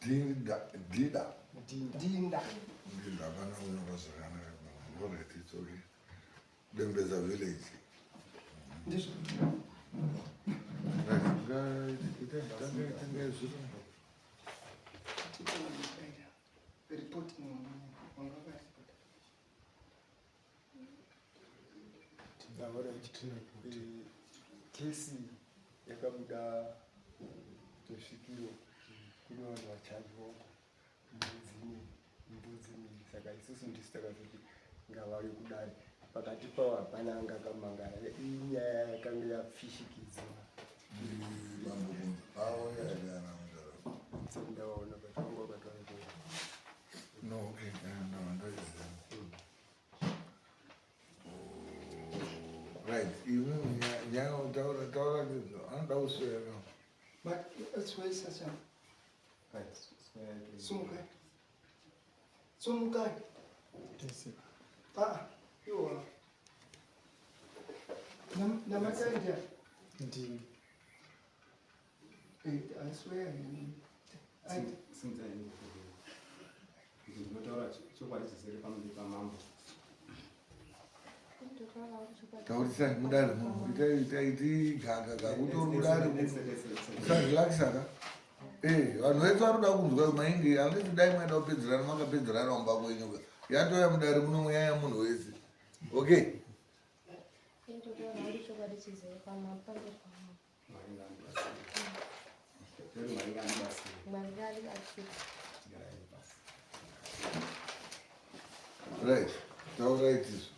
Dinda. Dinda. Dinda hapana kunyora zvakanaka. Alright, it's okay. Dembeza village. Ndizvo. Right, ita tanga tanga zviro. Report wanga wakaripota. Kesi yakabuda kusvikiro kune vanhu vachadyiwa uko mbudzi mbudzi mbiri saka isusu ndisu takazoti ngavauye kudare pakati pavo hapana anga akamangara inyaya yakanga yapfishikidziwa ndavaona but vanga vakatwara No, okay, no, ndoiziva. Right, imwe nyaya taura taura anoda kuswera. But it's where sasa. Right, Sumukai. Sumukai. Ah, iwo. Namataindia. Ndini. I swear. Ndinotaura chokwadi chisiri pamberi pamambo. Taurisai mudare muno. Itai itai ti gaga gaga utori mudare usarelaxa ka. Eh, vanhu vese vanoda kunzwa maingi anditi dai maida kupedzerana makapedzerana kumba kwenyu ka. Yatouya mudare muno muyaya munhu wese. Okay. Right, taurai tisu.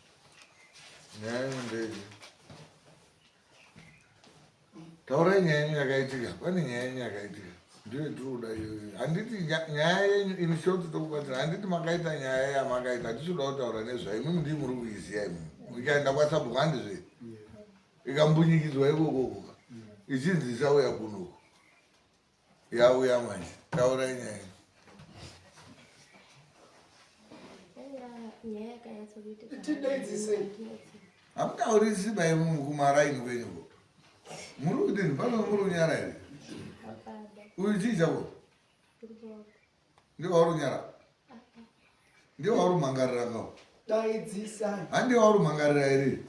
Nyaya yenyu ndeyi. Taurai nyaya yenyu yakaitika. Pane nyaya yenyu yakaitika. Ndiyo yatiri kuda iyoyo. Handiti nyaya yenyu in short tokubatsira. Handiti makaita nyaya yamakaita. Hatisi kuda kutaura nezvayo. Imimi ndii muri kuiziya imimi. Ikaenda kwasabhuku handizve. Ikambunyikidzwa ikoko ichinzi isauya kunoku. Yauya manje. Taurai nyaya yenyu. Hamutaurisi bai kumaraini kwenyuko. Muri kudini? Pano muri kunyara here? Uyu chii chako? Ndiwo wauri kunyara? Ndiwo wauri kumhangarira kawo? Daidzisai. Handiwo wauri kumhangarira here?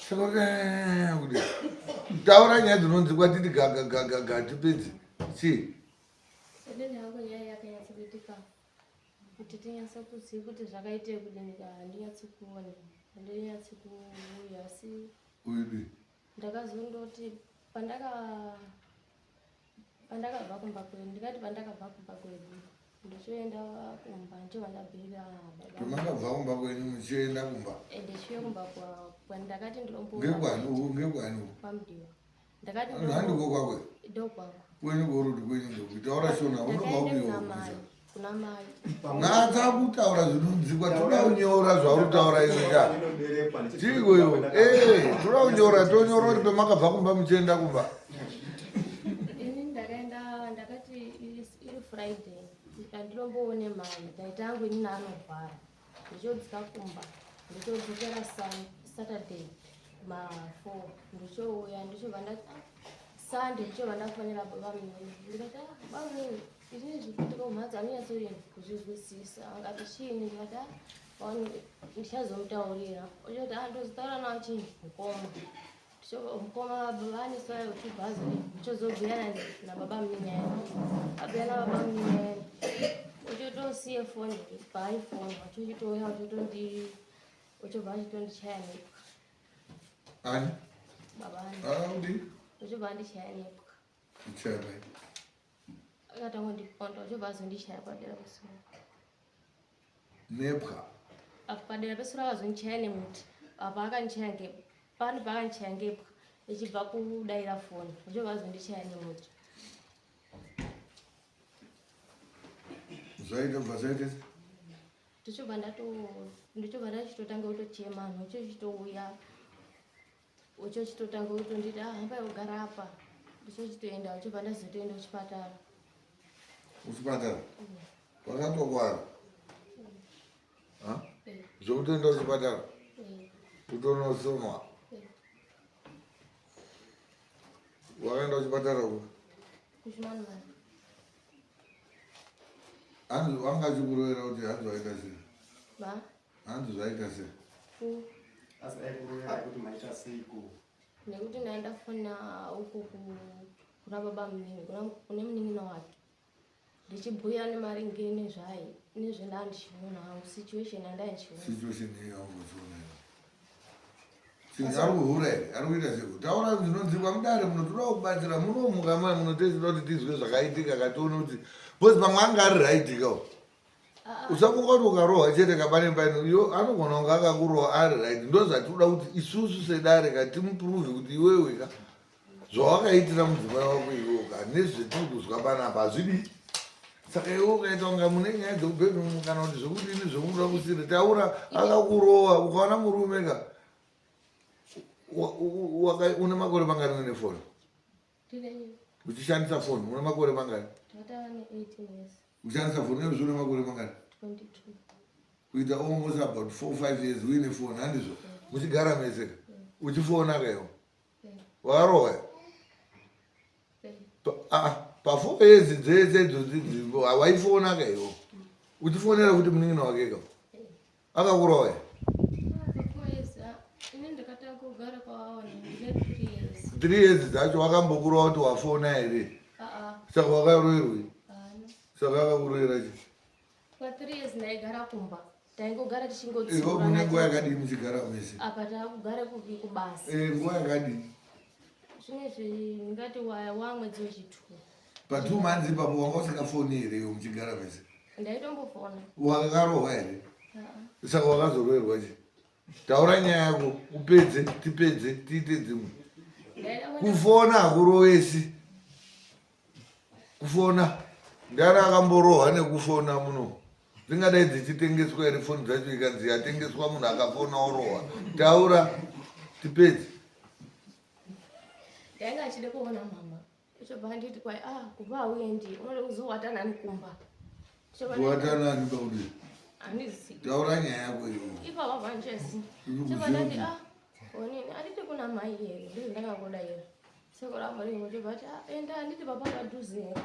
Saka kuti taura nyaya dzinonzikwa titi gaga gaga ga tipedze. Chii? Kuti tinyatse kuziva kuti zvakaitei kudini ka handinyatsi kuona handinyatsi kuuya asi Uyu ndakazondoti pandaka pandakabva kumba kwedu ndikati pandakabva kumba kwedu ndichoenda kumba ndichobva ndabhira baba Pamakabva kumba kwenyu muchienda kumba ndichiuya kumba kwandakati ndirombo ngekwani uku ngekwani uku kwamudiwa ndakati handiko kwakwe ndokwangu kwenyu korudi kwenyu ndokuti taura shona unobva Ndakaenda kuna mai kuna mai natsa kutaura zvinonzikwa toda kunyora zvauri kutaura izvo cha chiiko iwo ee toda kunyora tonyora kuti pamakabva kumba muchienda kumba ini ndakaenda ndakati iri friday ndikandiromboone mai ndaita angu inini anorwara ndichodzika kumba ndichodzokera saturday ma4 ndichouya ndichobva ndati ah, sunday ndichobva ndafonera baba munini ndikati ah, baba munini izvini zviri kuitika kumhatso anonyatsorini kuzvizwisisa angati chiini ndikati ah, ndichazomutaurira ochoti ah ndozotaura nawo chii mukoma mukoma vaniswa uchibva ndichozobhuya nababa munini ayo abhuya nababa munini ayo uchotosiye foni paaifoni wachochitouya uchotondi uchobva achitondichaya nepwa ani baba ani audi uchobva andichaya nepwa kuchaya pai akatanga kundiponda uchobva azondichaya padera pesoro nepwa apa padera pesoro akazondichaya nemuti apa akandichaya nge pano paakandichaya ngepwa ichibva kudaira foni uchobva azondichaya nemuti zvaita bva zvaita ndichobva ndato ndichobva ndachitotanga kutochema anhu uchochitouya uchochitotanga kutonditi ah hambai ugara apa ndichochitoenda uchobva ndazotoenda kuchipatara. Kuchipatara wakatokwara zvekutoenda kuchipatara kutonosonwa. Wakaenda kuchipatara ku hanzi wanga achikurovera kuti hanzi waita sei? Hanzi zvaita sei? Asi aikurovera kuti maita seiko? Nekuti ndaenda fona uku kuna baba munini, kune munin'ina wake, ndichibhuya nemaringe nezvai nezvendaa ndichiona hangu situation yandaa ndichiona. Situation iyo yangu uchiona iyo. Ari kuhura here? Ari kuita sei? Taura zvinonzwikwa mudare muno, toda kubatsira munomuka mai muno tezvida kuti tizwe zvakaitika katione kuti because pamwe anga ari right kawo. Usafunga kuti ukarohwa chete kapane paino iyo anogona kunge akakurohwa ari right. Ndo zvatinoda kuti isusu sedare ka timuprove kuti iwewe ka zvawakaitira mudzimai wako iwewe ka nezvetiri kuzwa panapa hazvidi. Saka iwe ukaita kunga mune nyaya dzekubedroom kana kuti zvekudini zvekuda kusiri taura akakurowa ukaona murume ka une makore mangani une foni? Uchishandisa foni une makore mangani? Tatava ne18 years. Uchishandisa foni uyezve une makore mangani? 22. Kuita almost about 4 5 years uine foni, handizvo? Muchigara mese ka uchifona ka iwo wakarohwa? Pa4 years dzese idzodzi waifona ka iwo uchifonera kuti munin'ina wake ka akakurohwa? Pa4 years, ini ndakatanga kugara kwawaona ndine 3 years. 3 years dzacho wakambokurohwa kuti wafona here? Aa. Saka wakaroerwei? Haana. Saka akakuroera chi? Pa3 years ndaigara kumba, taingogara Ivo tichingotsiurana. Mune nguva yakadii muchigara mese? Apa takugara kupi? Kubasa. Nguva yakadii? Zvinezvi ndingati wamwedzi wechi2. Pa2 months ipapo wanga usingafoni here iwe muchigara mese? Ndaitombofona. Wakarohwa here? Aa. Saka wakazoroerwa chi? Taura nyaya yako upedze, tipedze, tiite dzimwe. Ndaida kuenda. Kufona hakurovesi. Kufona ndiani akamborohwa nekufona muno? Dzingadai dzichitengeswa here foni dzacho? Ikanzi yatengeswa, munhu akafona orohwa. Taura tipedze. Ndainge achida kuona mama, uchobva nditi kwai, ah, kubva hauendi, unoda kuzowata nani kumba? Kuwatanani paudi? Handizi. Taura nyaya yako iyoyo. Ipapa panchesi. Iri Chobva ndati, kuziva. ah, onini anditi kuna mai here, ndizvo ndakakuda here sekura muri. Chobva ti, ah, enda, handiti papa padhuze here?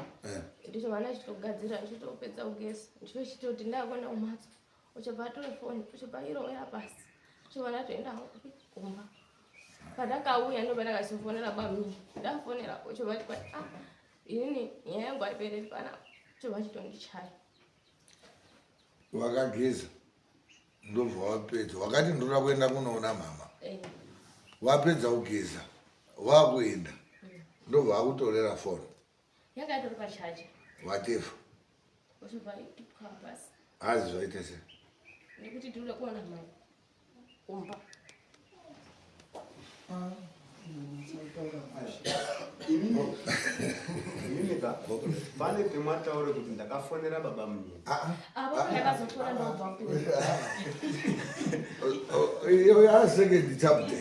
Ndichobva ndachitogadzira, ndichitopedza kugeza, ndichochitoti ndakuenda kumhatso, uchobva atore foni, uchobva irowera pasi, chobva ndatoenda hangu kumba. Pandakauya ndobva ndakazofonera bamini. Ndafonera, uchobva ti kwai, ah, inini nyaya yangu haipereri panapa, chobva chitondichaya. Wakageza, ndobva wapedza, wakati ndoda kuenda kunoona mama. Eh. Wapedza kugeza, wakuenda, ndobva akutorera foni. Yanga itori pachaja. Watefa. Uchobva ipwa pasi. Hazi zvaita sei? Nekuti tinoda kuona mama kumba. Imimi ka pane pemwataure kuti ndakafonera baba munini. Apo ndakazotora ndobva kure. Iyo yasecond chapter.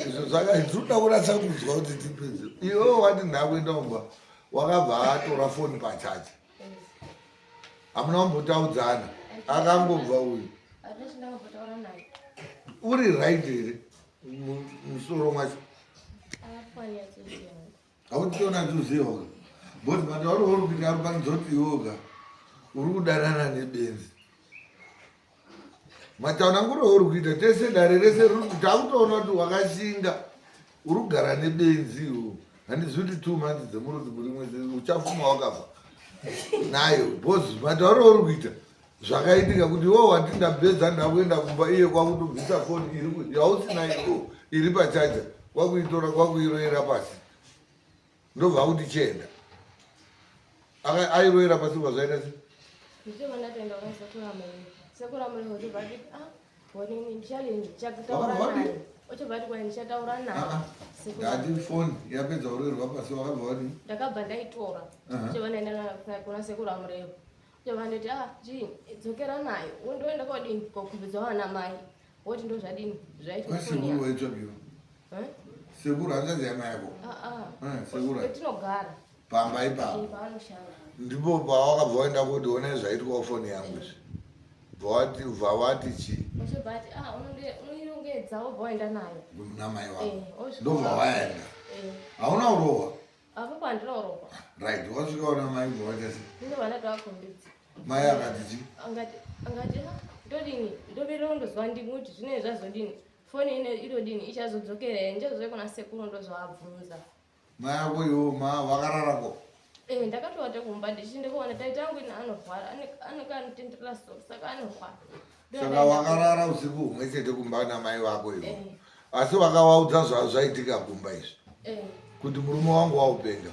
Izvo zvaka tinoda kunatsa kunzwa kuti tipedze. Iwe wati ndakuenda kumba, wakabva atora foni pachaja, hamuna kumbotaudzana, akangobva uyu. Hatina chindakambotaura naye. Uri right here musoro mwacho? Afani yatsoziva. Hautitoona tuzivoka because matauro uri kuita ari panzoti iwoka uri kudanana nebenzi. Matauranguro uri kuita tese, dare rese riri kuti takutoona kuti wakashinga, uri kugara nebenzi iwo. Handizivi kuti 2 months dzemuri kuti muri mwese uchafuma wakafa nayo because matauro uri kuita zvakaitika kuti iwo wati ndapedza ndakuenda kumba, iye kwakutobvisa foni iri yausina iko iri pachaja, kwakuitora, kwakuiroera pasi, ndobva kuti chienda. Airoera pasi, bva zvaita sei? Ndichobva ndatoenda kuna sekuru Amurehwa. Sekuru Amurehwa uchobva ati, ah, onini ndichadini, ndichataura Wakabva wadii? naye. Uchobva ati kwai, ndichataura naye. Ah, ah. Sekuru Ndati foni yapedza kuroerwa pasi, wakabva wadii? Ndakabva ndaitora. Uchobva ndaenda kuna sekuru Amurehwa, uchobva nditi, ah, chii, dzokera nayo, wondoenda kodini, kokumbidza vana mai, woti ndo zvadini zvaitwa foni Kwasekuru yako. waitsvakiwa? Eh? Sekuru hanzvadzi yamai yako? Ah, ah. Eh, sekuru. Kwetinogara. Pamba ipapo. Eh, paanoshanda. Ndipo pawakabva waenda kuti onai zvaitwawo foni yangu izvi. Bva wati chii? Uchibva ati ah unoirongedza wobva waenda nayo. Kuna mai wako. Eh, osvika. Ndobva waenda. Eh. Hauna kurohwa? Apo handina kurohwa. Right, wasvika una mai bva waita sei? Ndobva ndatovakombidza. Mai akati chii? Angati angati ah ndodini ndomirira kundozwa ndini kuti zvinenge zvazodini. Foni ine inodini ichazodzokera here ndichazouya kuna sekuru ndozovabvunza. Mai ako iwo ma vakararako? Eh, ndakatovata kumba ndichienda kuona taita angu ini anorwara anenge anotenderera soro saka anorwara. Saka wakarara usiku humwe chete kumba namai vako iwo? Eh. Asi wakavaudza zvazvaitika kumba izvi? Eh. Kuti murume wangu waupenga.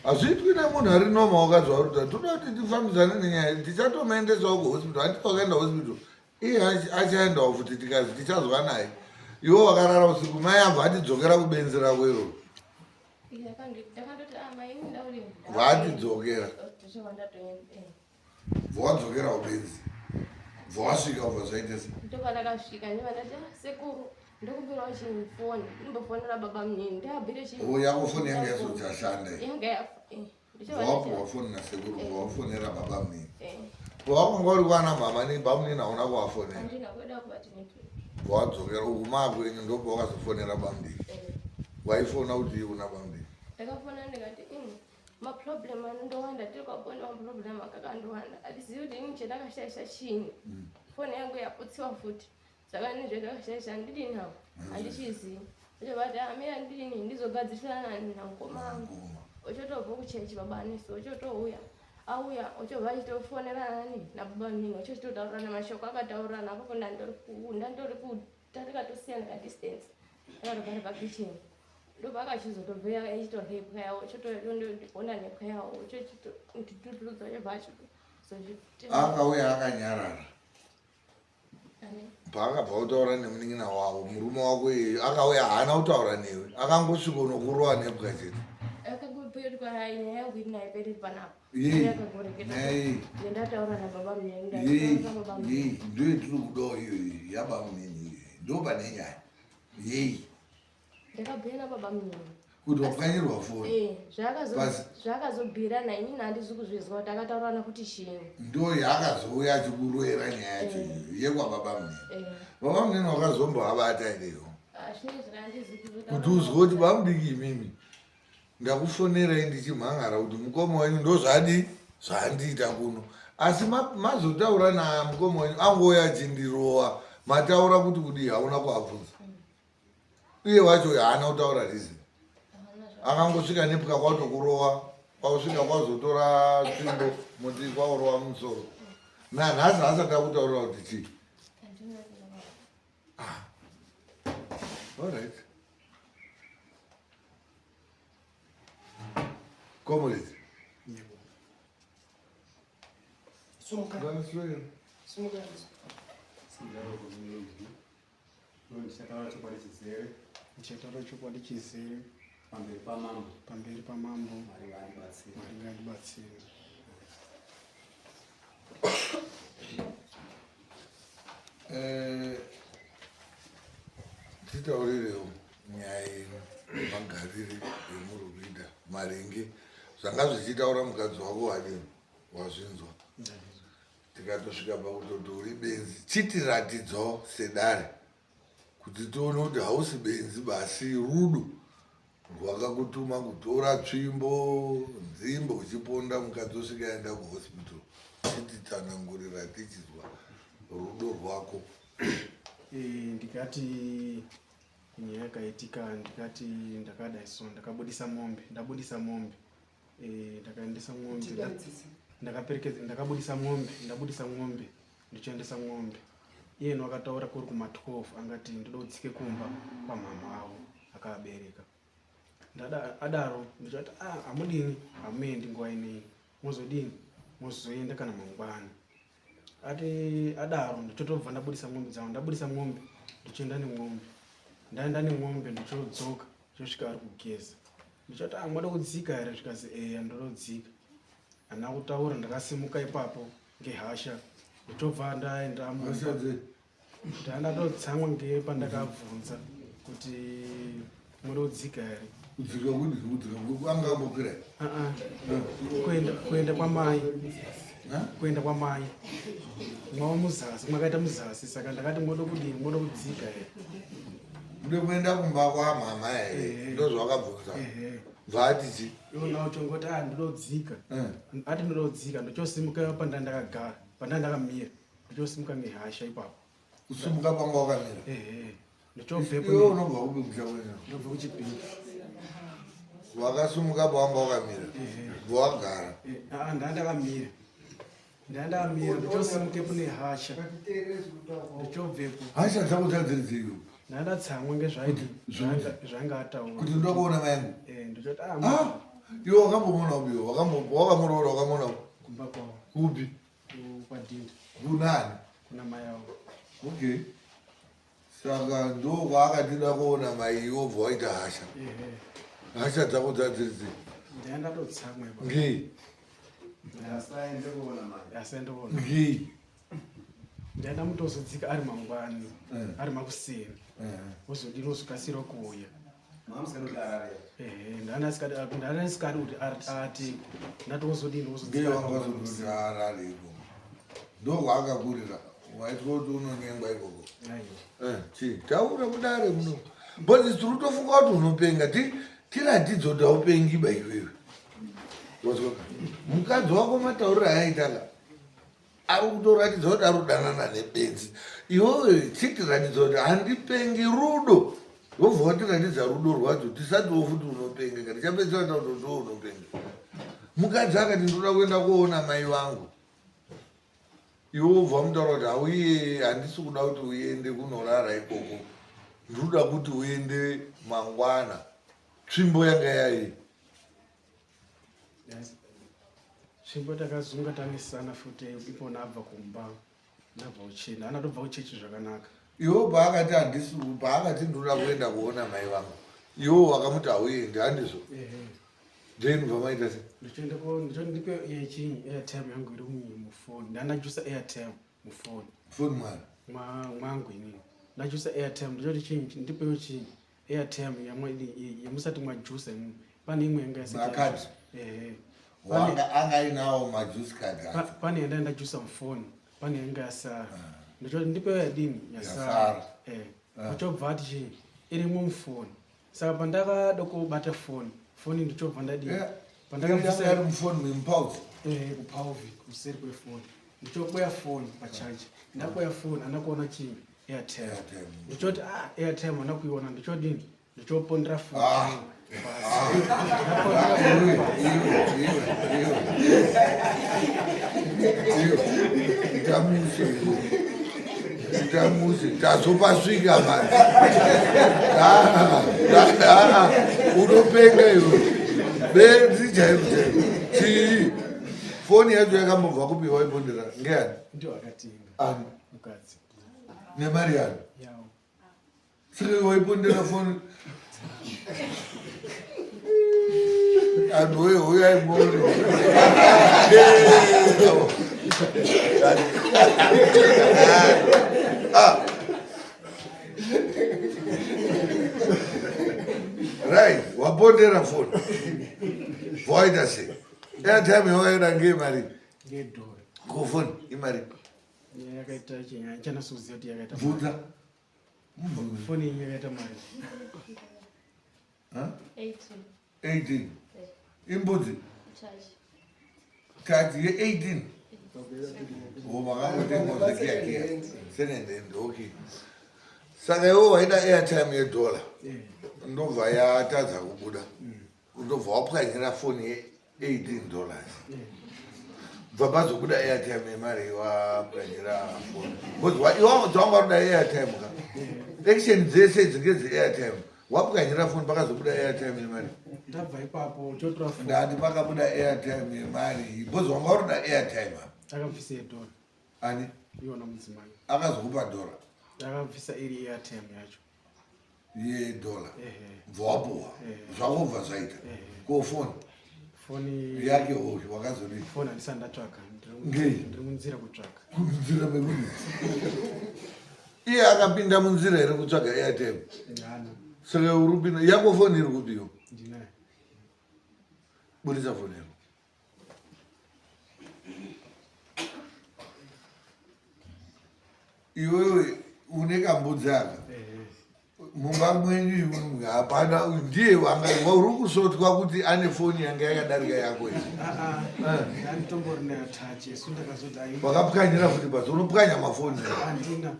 Hazviitwi nemunhu ari normal wakazwa kuti toda kuti tifambidzane nenyaya tichatomuendesawo kuhospital handiti wakaenda hospital iye achaendawo futi tikazi tichazwa naye iwe wakarara usiku mai abva atidzokera kubenzi rako iroro vaatidzokera bva wadzokera kubenzi bva wasvika ubva zvaita se ndopandakasvika ndibva ndati ah, sekuru ndokumbirawo chifoni ndimbofonera baba munini ndiabhire chi o yako foni yanga yazochashanda yanga eh, wapuwa foni nasekuru bva wafonera baba munini pawakanga uri kwana mama nebamunini hauna kuvafonera handina kuda kubati network wadzokera uku maakwenyu ndopawakazofonera bamudiki waifona kuti kuna bamudiki ndakafona ndikati ini maproblem anondowanda tiri kwabona maproblem akakandowanda handizivi kuti ini chendakashaisha chiini foni yangu yaputsiwa futi saka ini zvendakashaisha handidini hapo handichizivi ochovati amira handidini ndizogadzirisana namukoma angu ochotobva kuchechi baba anesu ochotouya auya ochobva achitofonerana nani nababa munini ochochitotaurirana mashoko akataurirana apapo ndandori kutarikatosiyana kadistance akatogara pakicheni ndobva akachizotobveya achitorepwa yawo ochotoona nepwa yawo ochochitonditutudza ochobva achitozozviti Akauya akanyarara paakabva kutaura nemunin'ina wavo murume wako iyeyo akauya haana kutaura newe akangosvika unokurova nepwa chete. Akangobhuya kuti kwai nyaya yangu iri nayo pereri panapa. Yei, Akagoreketa nyaya iyi. ndataura nababa munini Yei, ndataura nababa munini yei ndiyo yetiri kudawo iyoyo yabamunini iyoyo ndo pane nyaya yei ndakabhuya nababa munini kuti wapwanyirwa foni. Eh, Basi. Zvaakazobhirana inini handizi kuzvizwa kuti akataurirana kuti chii. Ndo yaakazouya achikuroyera nyaya yacho iyoyo yekwababa munini. Eh, Baba munini wakazombovabata ireyo ah, zvinezvi handizi kuti uzwe kuti bamudiki imimi ndakufonerai ndichimhangara kuti mukoma wenyu ndozvadi zvaandiita kuno asi mazotaura namukoma wenyu angouya achindirowa mataura kuti kudii hauna kuabvunza uye wacho haana kutaura reason akangosvika nepwa kwatokurowa kwakusvika kwazotora tsvimbo muti kwaurova musoro nanhasi haasati akutaurira kuti chii. Alright comrades. Yebo. Sumuka. Ngaswera. Sumuka. Sinjalo kuzingi. Ndichataura chokwadi chizere. Ndichataura chokwadi chizere. Pamberi pamambo. Pamberi pamambo. Mwari ngaandibatsire. Mwari ngaandibatsire. Eh, titaurirewo nyaya yenyu magarire emuri kuita maringe zvanga zvichitaura mukadzi wako wadini wazvinzwa tikatosvika pakutoti uri benzi chitiratidzawo sedare kuti tione kuti hausi benzi basi rudo rwakakutuma kutora tsvimbo nzimbo uchiponda mukadzi osvika aenda kuhospital chititsanangurira tichizwa rudo rwako. Eh, ndikati nyaya yakaitika ndikati ndakadai so ndakabudisa mombe ndabudisa mombe Eh, ndakaendesa mombe Tidaidzise. Ndakaperekedza ndakabudisa mombe ndabudisa mombe ndichiendesa mombe iyena akataura kuri kuma12 angati ndoda kudzike kumba kwamama avo akaabereka ndada adaro ndichati ah hamudini hamuendi nguva inei mozodini mozoenda kana mangwana ati adaro ndichotobva ndabudisa mombe dzangu ndabudisa mombe ndichienda nemombe ndaenda nemombe ndichodzoka ndichosvika ari kugeza ndichati ah moda kudzika here zvikazi eya ndoda kudzika handina kutaura ndakasimuka ipapo ngehasha ndichobva ndaenda mumba. Hasha dzei? Ndandatotsamwa ngepandakabvunza kuti munoda kudzika here. Kudzika kudi kudzika anga ambokwira. Ah, ah. Kuenda kuenda kwamai. Kuenda kwamai. Mwava muzasi, mwakaita muzasi saka ndakati mwoda kudii, mwoda kudzika here. Mude kuenda kumba kwamama here? Ndozvawakabvunza. Bvaati chi? Iwo nawo chongoti ah ndinodzika. Ati ndinodzika ndochosimuka pandandakagara, pandandakamira. Ndochosimuka nehasha ipapo. Kusimuka panga wakamira. Ehe. Ndichobvepo. Iwe unobva kupi musha wenyu? Ndobva kuChipinge. Wakasimuka pawanga wakamira. Bva wagara. Ah, ndandakamira. Ndandakamira ndichosimukepo nehasha. Ndichobvepo. Hasha dzako dzadziri dzeiyo? Ndandatsamwa ngezvaiti zvanga ataura. Kuti ndoda kuona mai yangu. Eh, ndichoti ah. Ah, iwe wakambomuona kupi? Wakamuroora wakamuona kumba kwavo. Kupi? Kwadhinda. Kunani? Kuna mai avo. Okay. Saka ndokwaakatida kuona mai iwo bva waita hasha. Hasha dzako dzadziri dzei? Ndandatotsamwa ipapo. Ngei? Asaende kuona mai. Asaende kuona. Ngei? Ndaenda mutozodzika ari mangwani, ari makuseni. Wozodini wozokasira kuuya. Ehe, ndanga ndisikadi kuti ati ndati wozodini wozodzika. Ngei wanga wazoti arare ikoko? Ndokwaakakurira. Waitwa kuti unonyengwa ikoko. Chii? Taura kudare muno. But tiri kutofunga kuti unopenga. Tiratidze kuti haupengi ba iwewe. Wazwa? Mukadzi wako matauriro aaita ka ari kutoratidza kuti ari kudanana nebenzi. Iwewe chitiratidza kuti handipengi rudo. Wobva watiratidza rudo rwacho tisatiwo futi unopenga. Kana tichapedzisira taura kuti ndiwe unopenga. Mukadzi akati ndinoda kuenda koona mai vangu. Iwe wobva wamutaura kuti hauye, handisi kuda kuti uende kunorara ikoko. Ndinoda kuti uende mangwana. Tsvimbo yanga yai. Tsvimbo takazunga tanesana futi ipona abva kumba. Ndabva kuchena, ana tobva kuchechi zvakanaka. Iwe paakati handisi, paakati ndinoda kuenda kuona mai vangu. Iwe wakamuti hauendi, handizvo? Ehe. Then bva maita sei? Ndichoenda ko ndichondipe yechinyi airtime yangu iri mufoni. Ndandajusa airtime mufoni. Foni mwari? Mwangu inini. Ndajusa airtime ndichoti chinyi ndipewo chinyi airtime yamwe yamusati mwajusa imwe. Pane imwe yanga isati Makadhi? Ehe. Wanga anga ainawo majuice card acho. Pane yanda ndajusa mufoni, pane yanga yasara. Ndichoti ndipewo yadini yasara. Yasara. Eh. Ndichobva ati chinyi irimwo mufoni. Saka pandakada kubata foni, foni ndichobva ndadini. Pandakabvisa iri mufoni mupauzi. Eh, kupauzi kuseri kwefoni. Ndichokweya foni pacharge. Ndakweya foni andakuona chinyi airtime. Ndichoti ah airtime andakuiona ndichodini ndichopondera foni. Itamuse. Itamuse. Tazopasvika manje. Unopenga iwe. Benzi chairo chairo. Chii? Foni yacho yakambobva kupi waipondera? Ngeyani? Ndio akatenga. Ani? Mukadzi. Nemari yani? Yawo. Saka waipondera foni. Anhu uye uyai muone. Right, wapondera foni. Waita sei? Airtime yawakaita ngemari? Ngedhora. Ko foni imari? Yakaita chinyaya chanasuziva kuti yakaita. Bvunza. Foni iyi yakaita mari. Huh? 18. 18. Imbudzi. Charge. Charge ye 18. Oh, makangotenga zvekiya kiya. Second hand, okay. Saka iwe waida airtime yedhola. Ndobva yatadza kubuda. Ndobva wapwanyira foni ye 18 dollars. Bva pazobuda airtime yemari wapwanyira foni. Because iwe dzawanga unoda airtime ka. Action dzese dzinge dze-airtime. Wapwanyira foni pakazobuda airtime yemari. Ndabva ipapo chotora foni. Ndati pakabuda airtime yemari. Because wanga unoda airtime apa. Akabvisa yedhora. Ani? Iwona mudzimai. Akazokupa dhora. Akabvisa iri airtime yacho. Yedhola. Ehe. Bva wapuwa. Zvakobva zvaita. Ko foni? Foni yake hoyo wakazodii? Foni handisati ndatsvaga. Ngei? Ndiri munzira kutsvaga. Munzira mekudii? Iye akapinda munzira here kutsvaga airtime? Ndana. Saka uri kupinda yako foni iri kupiwo? Ndinayo. Buritsa foni yako. Iwewe une kambudzi aka mumba mwenyu imwimwi hapana ndiye wanga uri kusotwa kuti ane foni yanga yakadarika yako iyi. Ah, ah. Ndanditomborina touch isu ndakazoti ayi Wakapwanyira futi basi unopwanya mafoni. Handina.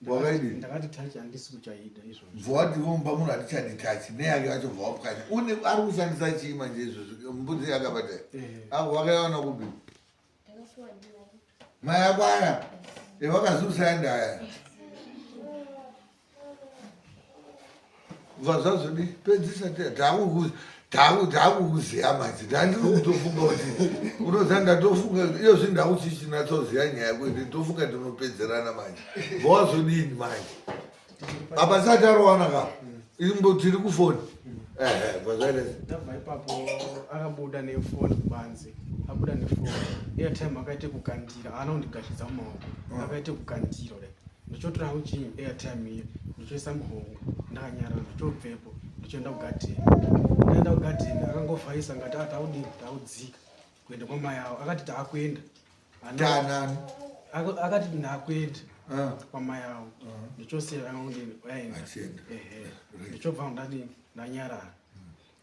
Wakaidini? Ndakati touch handisi kuchaida izvozvo. Bva wati mumba munhu hatichadi touch neyake yacho bva wapwanya. Une ari kushandisa chii manje izvozvo mbudzi yakabata. Ako wakaiwana kupi? Ndakapiwa ndimai. Mai ako aya evakazusaenda aya. Bva zvazodi pedzisa takukuziya manje ndandiri kutofunga kuti unoziva ndatofunga iyozvi ndakuchichinatsoziya nyaya kuti ndofunga ndinopedzerana manje. Bva wazodini manje? Apa sati arowana ka imbo tiri kufoni. Ehe, bva zvaita sei? Ndabva ipapo akabuda nefoni kubanze, abuda nefoni airtime akaite kukandira, haana kundigashidza mumaoko, akaite kukandira kudai. Ndichotora hangu chinyi airtime iya ndichoisa muhomwe ndakanyarara, ndichobvepo ndichoenda kugadheni. Ndaenda kugadheni akangovhaisa ngati ah, taudini taudzika kuenda kwamai avo, akati taakuenda. Taanani? Akati ndakuenda kwamai avo, ndichosiya akangondini aenda. Achienda. Ehe, ndichobva ndadini ndanyarara,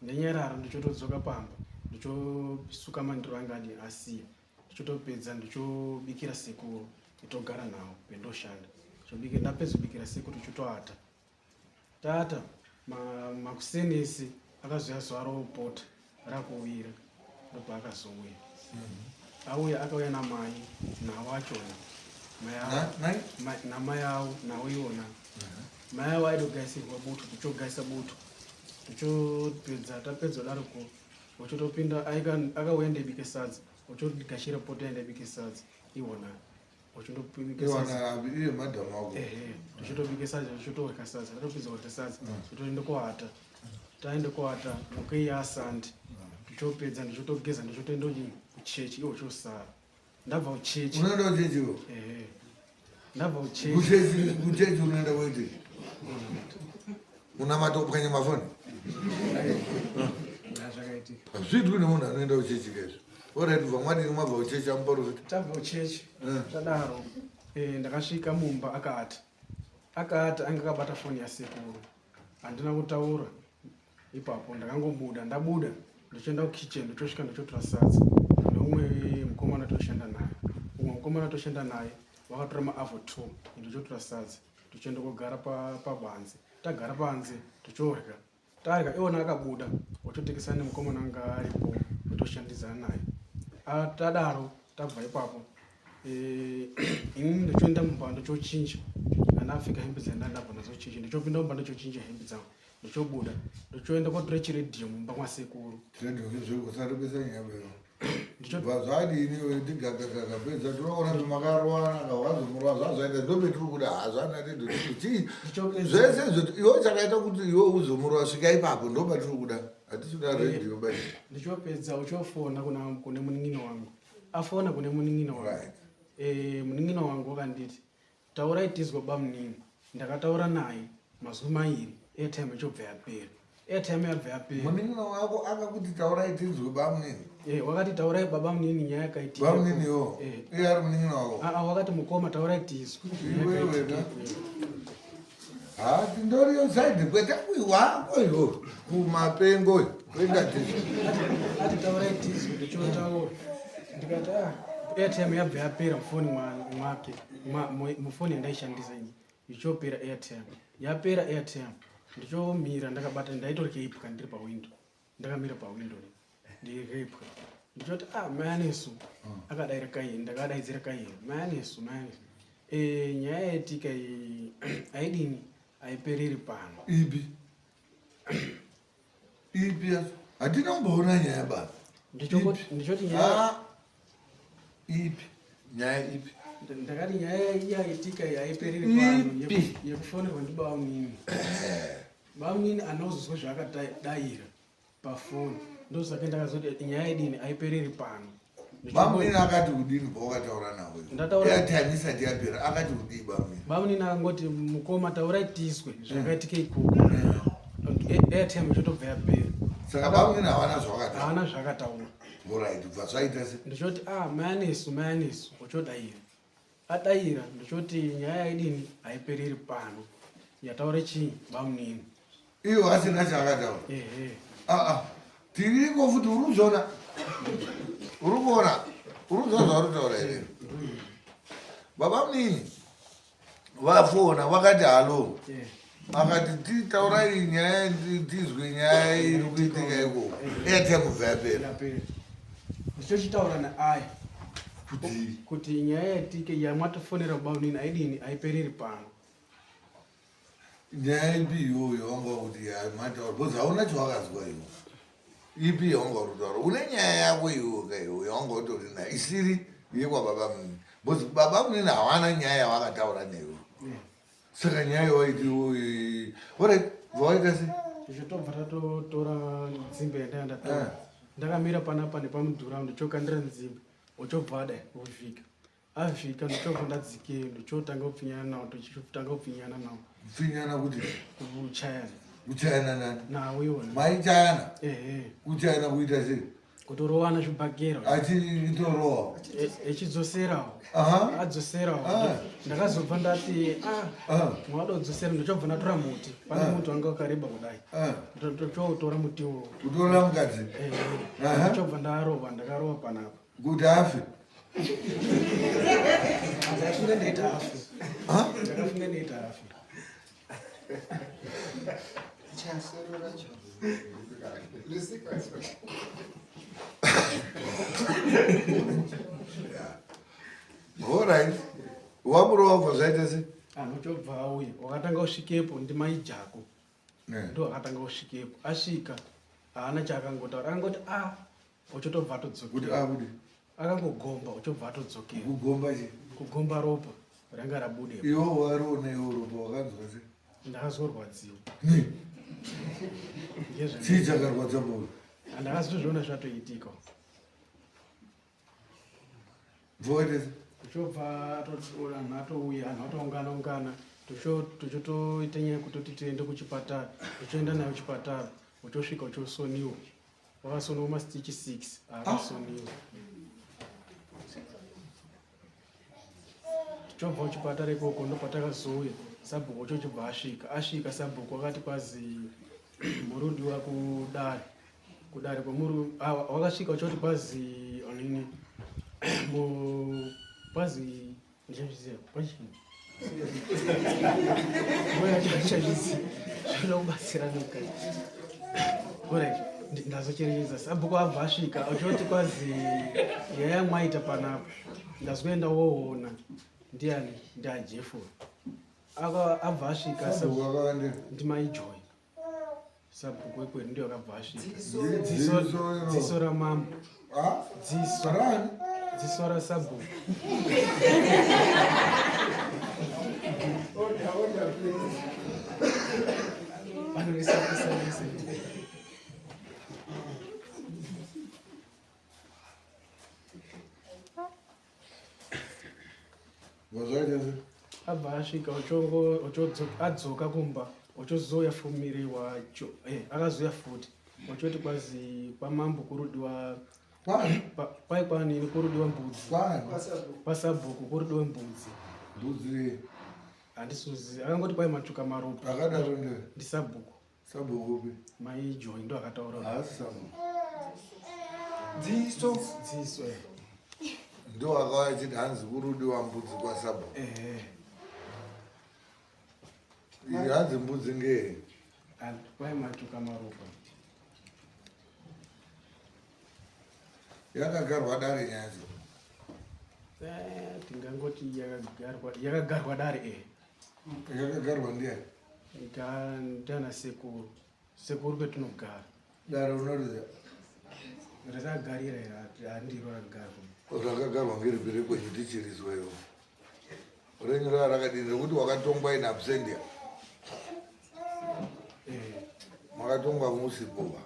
ndanyarara ndichotodzoka pamba, ndichosuka mandiro anga adini asiya, ndichotopedza ndichobikira sekuru, nditogara nawo pendoshanda. Ndichobikira, ndapedza kubikira sekuru ndichotoata. Tata makusenesi akazouya zuva ropota rakuwira, ndobva akazouya. Auya akauya namai nawo achona. Mai avo- Mai? Namai avo nawo iwona. Mai avo aida kugaisirwa buto, tichogaisa buto. Tichopedza, tapedza kudaroko, uchotopinda akauya ndebike sadza, uchotigashira poto yandebike sadza iwona. Uchindobika sadza. Iwona iye madam wako. Ehe, tichitobika sadza, tichitorya sadza, tatopedza kurya sadza, totoenda kuata. Taenda kuata, mukei yaSande. Tichopedza ndichotogeza ndichotoenda kuchechi iwo chosara. Ndabva kuchechi. Unoenda kuchechi iwe? Ehe. Ndabva kuchechi. Kuchechi unoenda kuitei? Unamata kupwanya mafoni? Zvakaitika. Hazviitwi nemunhu anoenda kuchechi kaizvo. Alright, bva mwadini mwabva kuchechi amuporofita? Tabva kuchechi. Tadaro. Ndakasvika mumba akaata. Akaata anga akabata foni yasekuru. Handina kutaura ipapo, ndakangobuda. Ndabuda ndichienda kukitchen, ndichosvika ndichotora sadza neumwe mukomana toshanda naye. Umwe mukomana toshanda naye wakatora maavo 2, ndichotora sadza tichienda kugara pabanze. Tagara panze tichorya. Tarya iwona akabuda ochotekesana nemukomana anga aripo otoshandidzana naye. Tadaro tabva ipapo. Ini ndichoenda mumba ndichochinja. Ana afika hembe dzanda ndabva nazochinja. Ndichopinda mumba ndichochinja hembe dzangu. Ndichobuda ndichoenda kotora chiredhiyo mumba mwasekuru. Chiredhiyo ngezveko usarembesa nyaya bero. Bva zvadini iwe ndigagagaga pedza tinoona kuti makarowana ka wazomurova zvazvaita ndopetiri kuda hazvana redhiyo chii zvese izvo iwe chakaita kuti iwe uzomurova svika ipapo ndopatiri kuda hatisi kuda redhiyo bai. Ndichopedza uchofona kune munin'ina wangu. Afona kune munin'ina wangu. Munin'ina wangu wakanditi taurai tizwe bamunini. Ndakataura naye mazuva mairi airtime ichobva yapera. Airtime yabva yapera. Munin'ina wako akakuti taurai tizwe bamunini? Wakati taurai baba munini nyaya yakaitika. Bamunini yo? Iye ari munin'ina wako? Wakati mukoma taurai tizwe. Iwewe ka? Ha, tindoriyo side kwete wako iwo kumapengo kwenda tizwe. Ati taurai tizwe ndichotaura. Ndikati airtime yabva yapera mufoni mwake. Mufoni yandaishandisa ini. Ichopera airtime. Yapera airtime. Ndichomira ndakabata ndaitorya ipwa ndiri pa window. Ndakamira pa window ndiri ipwa. Ndichoti mayanesu akadaira kai ndakadaidzira kai mayanesu mayanesu. Nyaya yaitika iyi aidini aipereri pano. Ipi? Ipi yacho? Hatina kumboona nyaya baba. Ndichoti nyaya Ipi? Nyaya ipi? Ndakati nyaya yaitika iyi aipereri pano yekufonerwa ndibaba munini. Baba munini anozozwa zvaakadaira pafoni. Ndosaka ndakazoti nyaya idini aipereri pano. Baba munini akati kudini pawakataura nawe? Ndataura Airtime isati yapera akati kudii baba munini? Baba munini akangoti mukoma taurai tizwe zvakaitika ikoko. Airtime ichotobva yapera. Saka bamwini havana zvavakataura. Havana zvakataura. Alright, bva zvaita se. Ndichoti ah mayanesu mayanesu uchodaira. Adaira ndichoti nyaya yaidini haipereri pano. Yataure chii bamunini. Iyo asina chaakataura. Ehe. Ah ah. Tiriko futi uri kuzviona. Uri kuona. Uri kuzwa zvauri kutaura here? Baba munini vafona vakati halo. Yeah. Akati titaurai nyaya tizwe nyaya iri kuitika ikoko. Airtime bva yapera. Yapera. Ndichochitaura naaya Kuti kuti nyaya yatike yamwatofonera bamunini aidini haipereri pano. Nyaya ipi iyoyo wanga kuti mataura because hauna chawakazwa iwe. Ipi yawanga uri kutaura? Une nyaya yako iwe ka iwe yawanga utori nayo isiri yekwababa munini. Because baba munini hawana nyaya yavakataura newe. Saka nyaya yawaiti iwe alright vawaita sei? Tichitobva tatotora nzimbe yandanga ndatora. Ndakamira panapa nepamudhuri apo ndichokandira nzimbe. Uchobva adai wovhika. Avhika ndichobva ndadzikeyo ndichotanga kupfinyana nawo tichitanga kupfinyana nawo. Kupfinyana kuti? Kuchayana. Kuchayana nani? Nawo iwona. Maichayana? Ehe. Kuchayana kuita sei? Kutorovana zvibhakera. Achitorowa. Echidzoserawo. Aha. Adzoserawo. Ah. Ndakazobva ndati ah Ah. mwadodzosera ndichobva ndatora muti. Pane muti wanga wakareba kudai. Ah. Ndochotora muti uwo. Kutora mukadzi. Ehe. Aha. Ndichobva ndarova ndakarova panapa. Kuti afe. Ndakafunga ndaita afe. Ha? Ndakafunga ndaita afe. Chasoro racho. Alright. Wamurova bva zvaita sei? Anochobva auya. Wakatanga usvikepo ndimai Jako. Eh. Ndo akatanga usvikepo. Asvika haana chaakangotaura. Akangoti ah uchotobva Kuti atodzokera. ah kuti Akangogomba uchobva atodzokera. kugomba chi. Kugomba ropa ranga rabude. Iwe wariona iwe ropa wakanzwa sei? Ndakazorwadziwa. Nei? Ngezve. Chii chakarwadza pauri? Ndakazozviona zvatoitika. Bva waita sei? Uchobva anhu atouya anhu atoungana ungana tochotoita nyaya kutoti tiende kuchipatara uchoenda nayo kuchipatara uchosvika uchosoniwa wakasoniwa mastichi 6 akasoniwa tichobva kuchipatara ikoko ndopatakazouya sabhuku uchochibva asvika asvika sabhuku akati kwazi murudiwa kudare kudare kwemuru wakasvika uchoti kwazi onini kwazi ndichazviziva kwachii ndichazviziva zvinoda kubatsira nokai orit ndazocherechedza sabhuku abva asvika uchoti kwazi yaya mwaita panapa ndazoenda woona ndiani ndiajefuri abva asvika Sabhuku akawandira. ndimaijoy sabhuku wekwedu ndiyo akabva asvika Dziso iro. Dziso ramambo. Ah? Dziso. Rani? Dziso rasabhuku. Order, order, please. Vanorisa risa. Bva zvaita sei? Abva asvika adzoka kumba uchozouya fumiri wacho akazouya futi uchoti kwazi kwamambo kurudiwa Kwani? kwai kwanini kurudiwa mbudzi. Kwani? Kwasabhuku kurudiwa mbudzi. Mbudzi Handisuzi akangoti kwai matsvuka maropa. Akadaro ndiye. Ndisabhuku. Sabhuku upi? Mai Joy ndo akataura. Haasi sabhuku. Dziso. Dziso. Ndo akauya achiti hanzi kurudiwa mbudzi kwasabhuku. Ehe. Iyi hanzi mbudzi ngei? Kwai matsvuka maropa. Yakagarwa dare nyacho. Tingangoti yakagarwa dare eh. Yakagarwa ndiani? Ndiana sekuru. Sekuru kwetinogara. Dare unoriziva? Rakagarira here handiro rakagarwa. Rakagarwa ngeripi rekwenyu tichirizwa iwo. Renyu rava rakadini rekuti wakatongwa in absentia. Makatongwa musipo ba.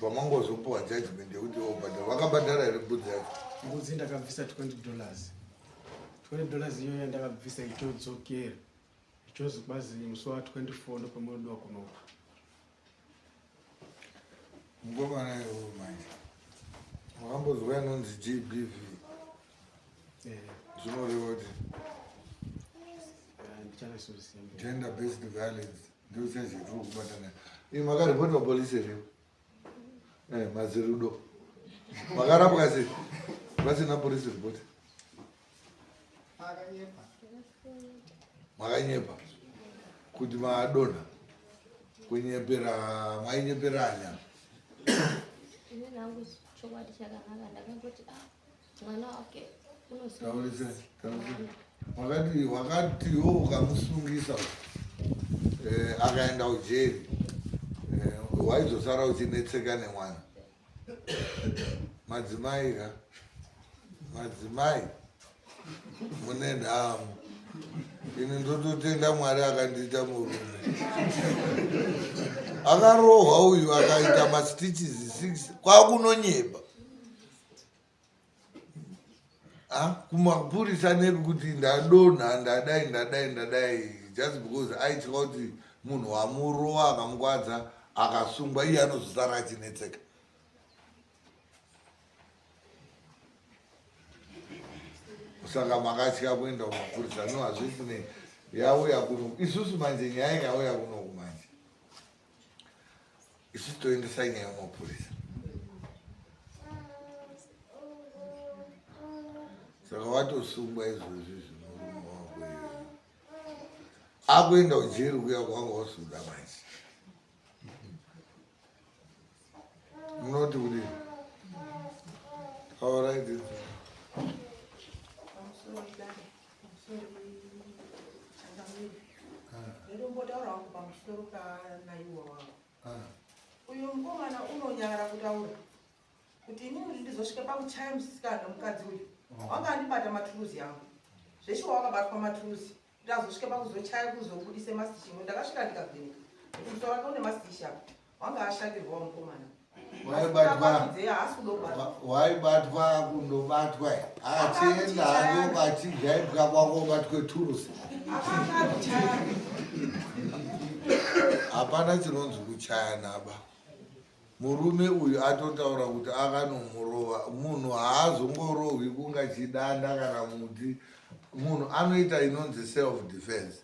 Pamangozopuwa judgment yekuti wobhadhara. Wakabhadhara here mbudzi yacho? Mbudzi ndakabvisa $20. $20 iyoyo yandakabvisa ichodzokera. Ichozi kwazi musi wa 24 ndopamunodiwa kunopa. Mukomana iwo manje wakambozwa inonzi GBV Eh. Zvinoreva kuti eh, gender based violence ndio chaizvo tiri kubata nayo. Imi makaripota polisi here? Eh, mazirudo makarapwa sei vasina police report? Makanyepa kuti madonha, kunyepera mainyeperanya. Ini nangu chokwadi chakanaka ndakangoti ah mwana wake Taurisa, taurisa. Wakati wakati iwo ukamusungisa eh, akaenda kujeri eh, waizosara uchinetseka nemwana. Madzimai ka, madzimai mune nhamo. Ini ndototenda Mwari akandiita murume. Akarohwa uyu akaita mastitches 6 kwakunonyeba. Kumapurisa nepi kuti ndadonha ndadai ndadai ndadai just because aitya kuti munhu wamurova akamukwadza akasungwa iye anozosara achinetseka. Saka makatya kuenda kumapurisa. No, hazvisinei, yauya kuno isusu manje, nyaya ikauya kunoku manje isusu toendesa nyaya kumapurisa. Saka watosungwa izvozvi zvinorume wako iyoyo akuenda kujeri kuya kwanga wasuda manje. Munoti kudii? Alright. Ndombotaura wangu pamusoro panaiwa wangu. Uyu mukomana unonyara kutaura kuti inini ndizosvika pakuchaya musikana mukadzi uyu wanga andibata maturuzi yangu zveshuwa wakabatwa maturuzi kuti azosvika pakuzochaya kuzobudise masitichi. Ndakasvika ndikavheneka kuti musoro wake une masitichi apa wanga ashatirwawo mukomana. Waibatwa Haasi kuda kubatwa. Waibatwa kundobatwa achienda hako achijaibwa kwako ubatwe turusi. Akanga akuchaya. Hapana chinonzi kuchaya naba. Murume uyu atotaura kuti akanomurova. Munhu haazongorohwi kunga chidanda kana muti. Munhu anoita inonzi self defense.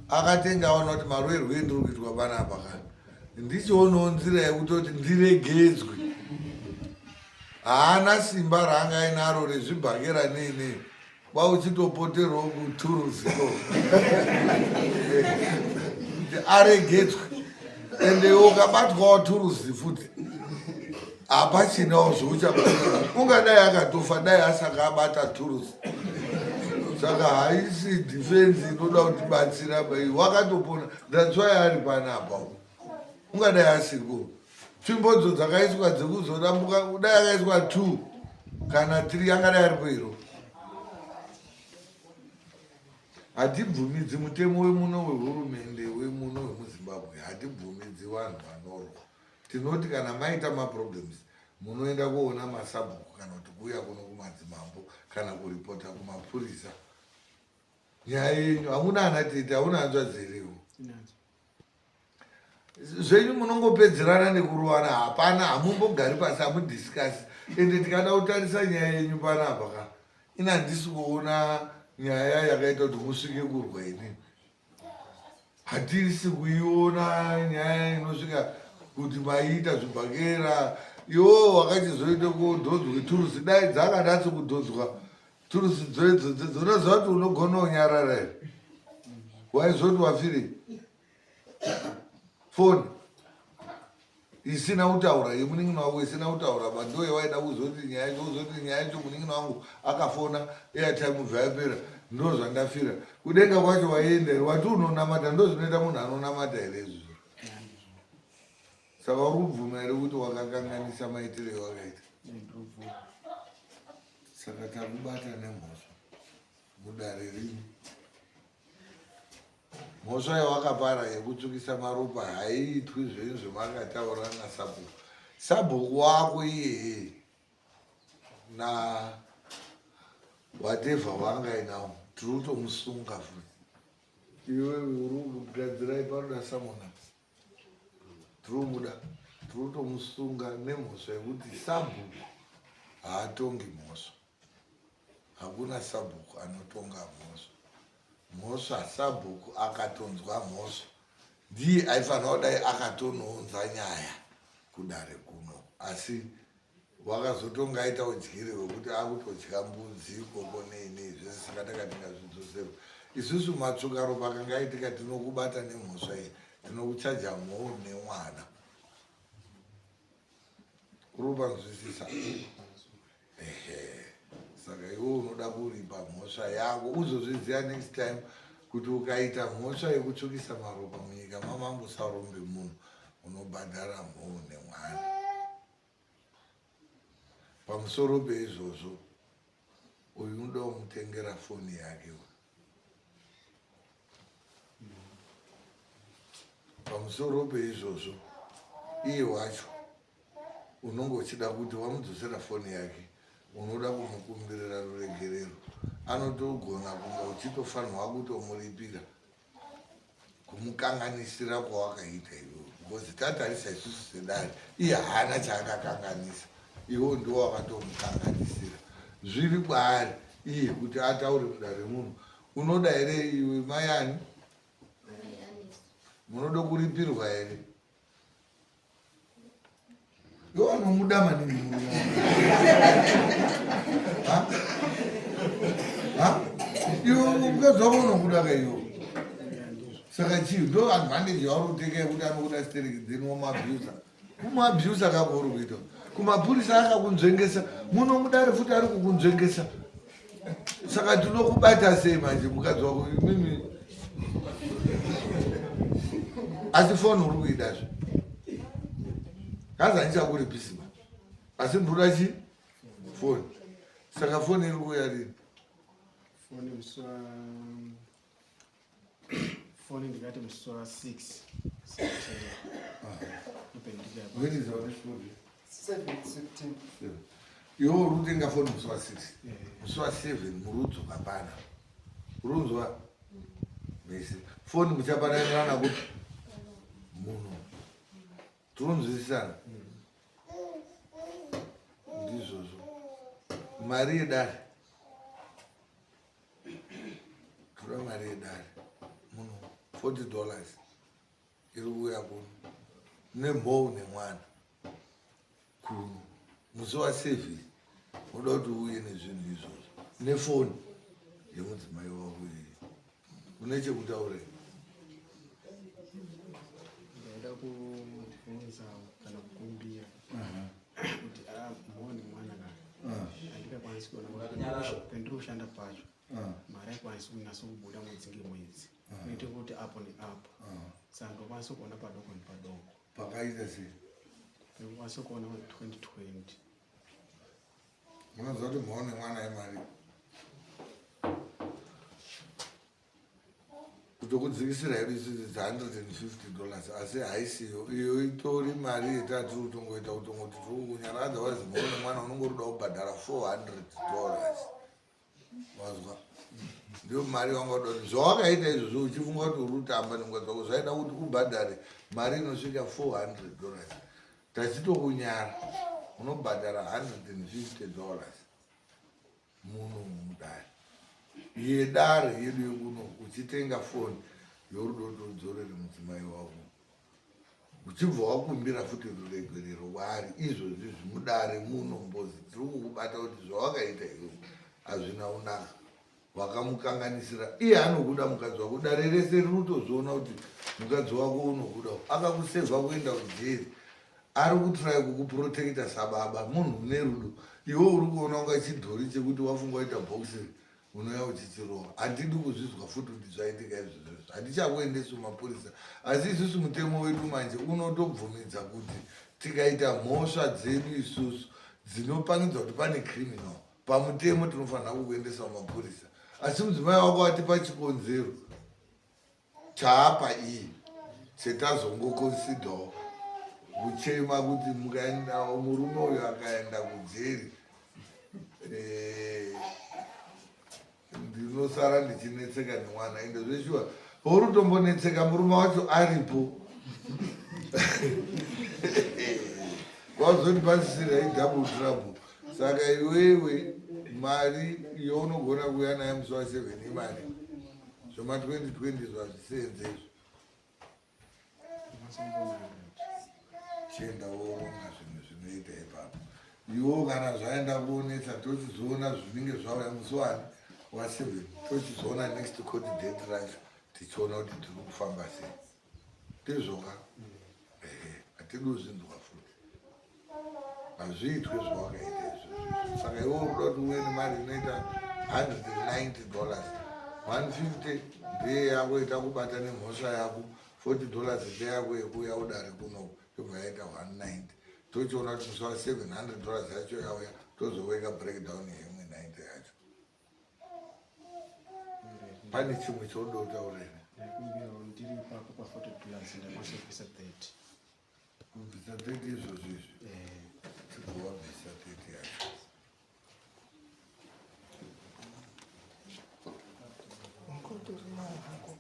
Akatenga aona kuti maroerwo endiri kuitwa panapa kana ndichionawo nzira yekutoti ndiregedzwe. Haana simba raanga ainaro rezvibhakera nei nei, kwauchitopoterawo kuturuziko kuti aregedzwe. Ende ukabatwawo turuzi futi hapachinawo zvauchakona. Ungadai akatofa dai asaka abata turuzi. Saka haisi defense inoda kutibatsira bai wakatopona. That's why ari panapa. Ungadai asiko tsvimbodzo dzakaiswa dzekuzodambuka, dai akaiswa 2 kana 3 angadai aripo iro. Hatibvumidzi mutemo wemuno wehurumende wemuno wemuZimbabwe, hatibvumidzi vanhu vanorwa. Tinoti kana maita maproblems munoenda kuona masabhuku kana kuti kuuya kuno kumadzimambo kana kuripota kumapurisa nyaya yenyu. Hamuna ana tete, hauna hanzvadzi iriwo zvenyu munongopedzerana nekurovana. Hapana, hamumbogari pasi, hamudiscuss. Ende tikada kutarisa nyaya yenyu panapa ka, ina handisi kuona nyaya yakaita kuti musvike kurwa. Inini hatisi kuiona nyaya inosvika kuti maiita zvibhakera. Iwo wakachizoita kudhonzwa turusi, dai dzakanatso kudhonzwa turusi dzoidzo dzinoziva kuti unogona kunyarara here? Waizoti wafirei foni isina kutaura yemunin'ina wako isina kutaura ba ndo yawaida kuzoti nyaya yacho, kuzoti nyaya yacho munin'ina wangu akafona airtime bva yapera ndo zvandafira. Kudenga kwacho waienda here? Wati unonamata, ndo zvinoita munhu anonamata here izvozvo? Saka uri kubvuma here kuti wakakanganisa maitiro ewakaita? Saka takubata nemhosva mudare rino. Mhosva yawakapara yekutsvukisa maropa haiitwi zvenyu zvemakataura nasabhuku. Sabhuku wako iyeye na whatever waangainawo tiri kutomusunga futi. Iwe uri kugadzirai panoda samona, tiri kumuda. Tiri kutomusunga nemhosva yekuti sabhuku haatongi mhosva. Hakuna sabhuku anotonga mhosva. Mhosva sabhuku akatonzwa mhosva ndiye aifanira kudai akatonounza nyaya kudare kuno asi wakazotonga aita udyire hwekuti akutodya mbudzi ikoko nei nei zvese saka takati ngazvidzoserwe isusu matsvukaropa akanga aitika tinokubata nemhosva iyi tinokuchaja mhou nemwana uri kupanzwisisa ehe saka iwe unoda kuripa mhosva yako uzozviziva next time kuti ukaita mhosva yekutsvukisa maropa munyika mamambo sarombe munhu unobhadhara mhou nemwana Pamusoro peizvozvo, uyu unoda kumutengera foni yake uyu. Pamusoro peizvozvo, iye wacho unonge uchida kuti wamudzosera foni yake, unoda kumukumbirira ruregerero. Anotogona kunge uchitofanirwa kutomuripira kumukanganisira kwawakaita iwewe because tatarisa isusu sedare iye haana chaakakanganisa iwewe ndiwo wakatomukanganisira zviri kwaari iye kuti ataure mudare muno unoda here iwe mayani munoda kuripirwa here Iwe unomuda maningi murume wako. Ha? Iwe mukadzi wako unokuda ka iwe. Saka chii ndo advantage yauri kuteka yekuti anokuda stereki then womuabuser. Kumuabuser kako uri kuita. Kumapurisa akakunzvengesa muno mudare futi ari kukunzvengesa. Saka tinokubata sei manje mukadzi wako imimi asi foni uri kuidazve kazi handichakuripisi ma asi ndinoda chi foni saka foni iri kuuya rini foni musi wa foni ndikati musi wa 6 September When is our next phone? 7 September. Iwe uri kutenga foni musi wa 6 musi wa 7 muri kudzoka pana uri kunzwa mese foni muchapananirana kuti muno tinonzwisisana ndizvozvo mari yedare tora mari yedare muno 40 dollars iri kuuya kuno nemhou nemwana kuno musi waseven unoda kuti uuye nezvinhu izvozvo nefoni yemudzimai wako iyi une chekutaura ndaida kubvunza kana kukumbira kuti ah, mhoni mwana ka handingakwanisi kuona pendiri kushanda pacho mari aikwanisi kunyatso kubuda mwedzi ngemwedzi inoite kuti apo neapo saka ndokwanisa kuona padoko nepadoko pakaita sei ndokwanisa kuona 2020 unoziva kuti mhoni mwana imari kutokudzikisira hedu isusu dza 150 dollars asi haisiyo iyo itori mari yetatiri kutongoita kutongoti tiri kukunyara otherwise mhoni mwana unonge uri kuda kubhadhara 400 dollars wazwa ndiyo mari wanga uda kuti zvawakaita izvozvo uchifunga kuti uri kutamba nenguva dzako zvaida kuti ubhadhare mari inosvika 400 dollars tachitokunyara unobhadhara 150 dollars muno mudare yedare yedu yekuno uchitenga foni yorudo todzorere mudzimai wako uchibva wakumbira futi ruregerero kwaari izvozvi zvimudare muno mbozi tiri kukubata kuti zvawakaita iwe hazvina unaka wakamukanganisira iye anokuda mukadzi wako dare rese riri kutozviona kuti mukadzi wako unokuda akakusevha kuenda kujeri ari kutry kukuprotecta sababa munhu une rudo iwe uri kuona kunga chidhori chekuti wafunga waita boxing unouya uchichirova handidi kuzvizwa futi kuti zvaitika izvozvo handichakuendesi kumapurisa asi isusu mutemo wedu manje unotobvumidza kuti tikaita mhosva dzedu isusu dzinopangidzwa kuti pane criminal pamutemo tinofanira kukuendesa kumapurisa asi mudzimai wako atipa chikonzero Chaapa iyi chetazongokonsidawo kuchema kuti mukaendawo murume uyu akaenda kujeri eh, ndinosara ndichinetseka nemwana ende zveshuwa pauri kutombonetseka murume wacho aripo. Wazoti pasisira idouble trouble. Saka iwewe mari younogona kuuya nayo musi wa 7 imari. Zvema 2020 zvazvisenze izvo. Chienda woronga zvinhu zvinoita ipapo. Iwo kana zvaenda kuonetsa tochizoona zvinenge zvauya musi wani wa 7 tochizoona next court date racho tichiona kuti tiri kufamba sei. Ndizvoka? Ehe, hatidi kuzvinzwa futi. Hazviitwe zvawakaita izvozvo. Saka iwe uri kuda kuti uve nemari inoita 190 dollars. 150 ndeye yako ita kubata nemhosva yako, 40 dollars ndeyako yekuuya udare kunoku, yobva yaita 190. Tochiona kuti musi wa 700 dollars yacho yauya, tozoweka breakdown yeimwe 90 yacho. Pane chimwe chaunoda kutaura here? Ndaikumbirawo ndiri ipapo pa 40 dollars ndakwanisa kubvisa 30. Kubvisa 30 izvozvo izvi? Eh. Chibva wabvisa 30 yacho. Ungotori nawo hako.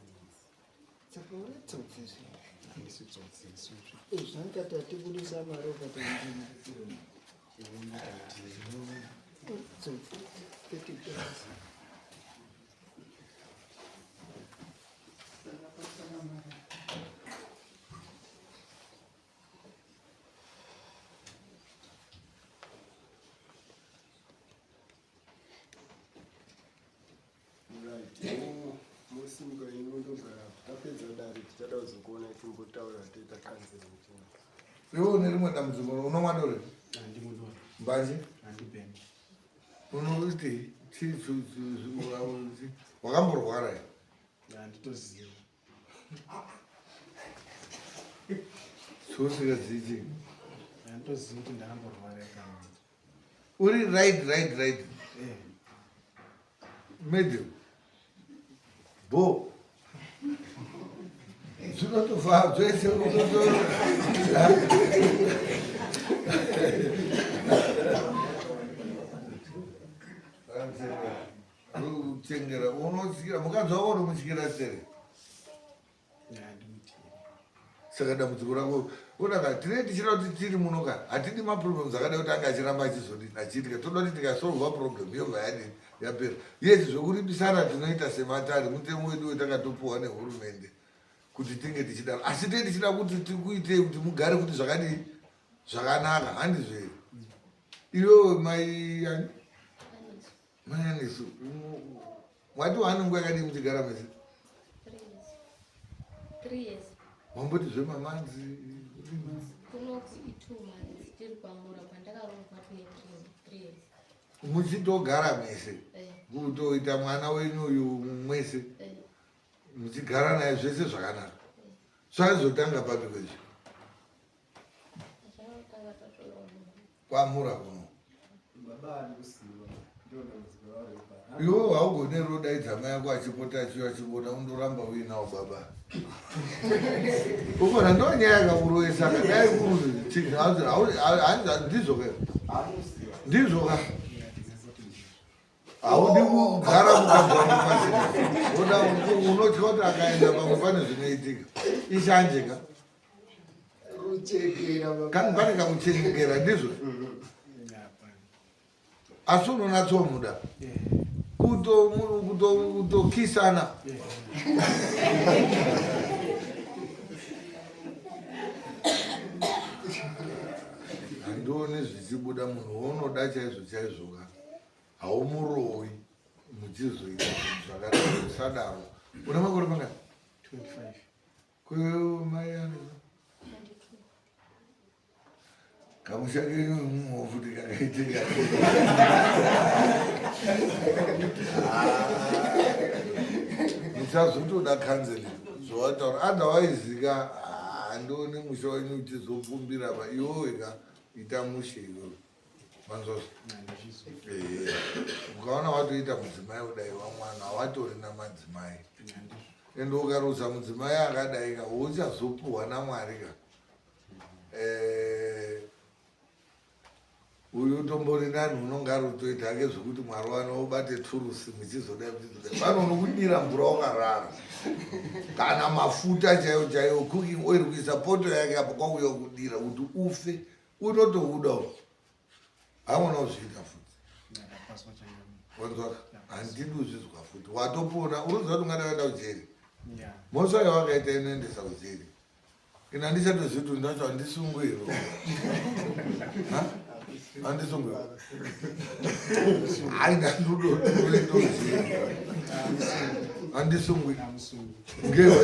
Saka uri tsotsi zve. Handisi tsotsi isusu. Zvandikati atibudisa mari ukati ndini. Uri tsotsi. 30 dollars. Right. Musimuka ino ndogara tapedza dare tichada kuzokuona timbotaura toita counseling tino. Iwe une rimwe dambudziko unomwa doro? Handimudoro. Mbanje? Handibhemi. Unoti chii wakamborwara here? Handitozivi. Chausingazivi chii? Handitozivi kuti ndakamborwara kana kuti. Uri right right right. Eh. Medium. Bo. Zvinotofaa zvese unoto. Kuchengera unotyira mukadzi wako unomutyira sei? Handimutyiri. Saka dambudziko rako onaka tinenge tichida kuti tiri muno ka hatidi maproblems akadai kuti anga achiramba achizodini achiitika toda kuti tikasolva problem yobva yadini yapera. Yes zvekuripisana tinoita sematare mutemo wedu wetakatopuwa nehurumende kuti tinge tichidaro asi tinge tichida kuti tikuitei kuti mugare kuti zvakadii zvakanaka handizvo here? Iwewe mai ani? Mai Anisu mwati wane nguva yakadii muchigara mese? 3 years. 3 years. Wamboti zvemamanzi Kunoku i2 months tiri kwamura kwandakaroorwa tine 3 years. Muchitogara mese Eh. kutoita mwana wenyu uyu mwese Eh. muchigara naye zvese zvakanaka. Zvazotanga papi kwezvo? Zvakatanga tatoroorwa. Kwamura kuno. Baba ari kusiwa. Ndio dambudziko ravo ipapo. Iwe haugone rodaidza mai ako achipota achiuya achikuona undoramba uinawo baba. Ukona ndo nyaya yakakuroesa kadai kuri ndizvo ka? Anoziva. Ndizvo ka? Haudi kugara mukadzi wako pasina. Woda unotya kuti akaenda pamwe pane zvinoitika. Ishanje ka? Kuchekera baba. Kani pane kakuchengera ndizvo? Hapana. Asi unonatsomuda. Eh. Kutokisana. Eh. Handioni zvichibuda munhu waunoda chaizvo chaizvo ka. Haumurowi muchizoita zvinhu zvakadaro usadaro. Une makore mangani? 25. Kwewe mai ani? 22. Kamusha kenyu mumwe futi kakaitika. Muchazotoda counseling zvawataura otherwise ka handioni musha wenyu uchizopfumbira pa iwewe ka ita mushe iwewe. Manzwa? Handizvizwa. Ehe. Ukaona watoita mudzimai kudai wamwana hawatorina madzimai. Handizvo. Ende ukaruza mudzimai akadai ka uchazopuhwa naMwari ka. Uyu utombori nani unonga ari kutoita hake zvekuti Mwari wani ubate turusi muchizodai muchizodai. Pano unokudira mvura wakarara. Kana mafuta chaiwo chaiwo cooking oil kuisa poto yake apo kwauya kudira kuti ufe. Unotouda hauna kuzviita futi. Wanzwa? Handidi kuzvizwa futi. Watopona, unoziva kuti ungada kuenda kujeri. Mhosva yawakaita inoendesa kujeri. Ini handichatozivi kuti ndacho handisungwi here. Handisungwi. Hayi ndandodotoendoziva. Handisungwi. Ngewe.